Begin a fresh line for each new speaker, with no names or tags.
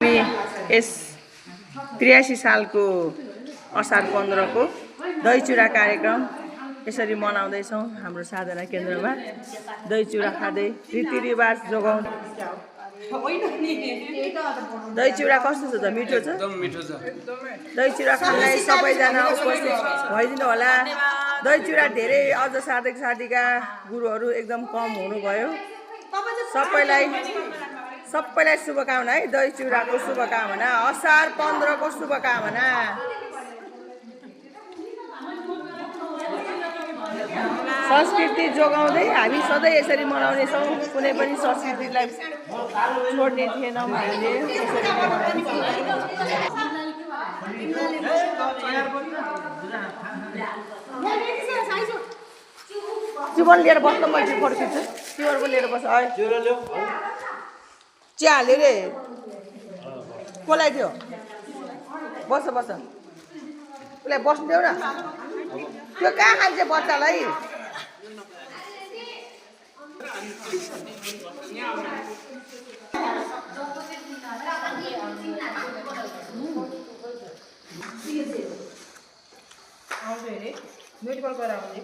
यस 83 सालको असार 15 को दही चुरा कार्यक्रम यसरी मनाउँदैछौँ हाम्रो साधना केन्द्रमा। दही चुरा खाँदै रीतिरिवाज जोगाउँदै। दही चुरा कस्तो छ त? मिठो छ?
एकदम मिठो छ।
दही चुरा खानलाई सबैजना उपस्थित भइदिनु होला। दही चुरा धेरै अझ साधक साधिका गुरुहरू एकदम कम हुनुभयो। सबैलाई शुभकामना है। दही चुराको शुभकामना, असार 15 को शुभकामना। संस्कृति जोगाउँदै हामी सधैँ यसरी मनाउनेछौँ। कुनै पनि संस्कृतिलाई छोड्ने थिएनौँ हामीले। चिउन लिएर बस्न मैले फर्किन्छु। चिउन पनि लिएर बस्छ। चिया हाल्यो रे कसलाई थियो? बस्छ उसलाई बस्नु देऊ न। त्यो कहाँ खान्छ बच्चालाई? मेडिकल गएर आउने।